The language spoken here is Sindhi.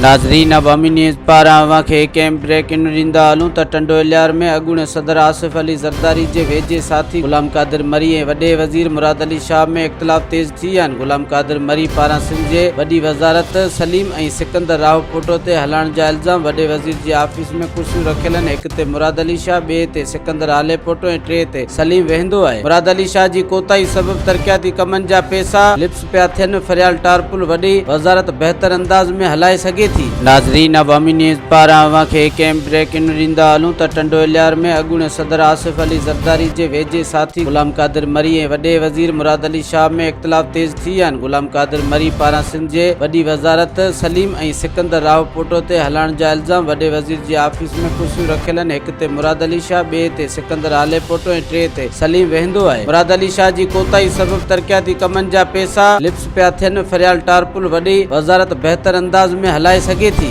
ناظرين عوامي نيوز پاران اوهان کي هڪ اهم بريڪنگ ڏيندا هلون ته ٽنڊو الهيار ۾ اڳوڻي صدر آصف علي زرداري جي ويجهي ساٿي غلام قادر مري ۽ وڏي وزير مراد علي شاهه ۾ اختلاف تيز ٿي ويا آهن غلام قادر مري پاران سنڌ جي وڏي وزارت سليم ۽ سڪندر راهوپوٽو تي هلائڻ جا الزام وڏي وزير جي آفيس ۾ ڪرسيون رکيل آهن هڪ تي مراد علي شاهه ٻئي تي سڪندر هاليپوٽو ۽ ٽئين تي سليم ويهندو آهي مراد علي شاهه جي ڪوتاهي سبب ترقياتي ڪمن جا پيسا لپس پيا ٿين، فريال ٽارپل وڏي وزارت بهتر انداز ۾ هلائي سگهي ٿي. ناظرين عوامي نيوز پاران اوهان کي هڪ اهم بريڪنگ ڏيندا هلون ته ٽنڊو الهيار ۾ اڳوڻي صدر آصف علي زرداري جي ويجهي ساٿي غلام قادر مري ۽ وڏي وزير مراد علي شاهه ۾ اختلاف تيز ٿي ويا آهن غلام قادر مري پاران سنڌ جي وڏي وزارت سليم ۽ سڪندر راهوپوٽو تي هلائڻ جا الزام وڏي وزير جي آفيس ۾ ڪرسيون رکيل آهن هڪ تي مراد علي شاهه ٻئي تي سڪندر هاليپوٽو ۽ ٽئين تي سليم ويهندو آهي. مراد علي شاهه جي ڪوتاهي سبب ترقياتي ڪمن جا پيسا لپس پيا ٿين، فريال ٽارپل وڏي وزارت بهتر انداز ۾ هلائي سگهي ٿي.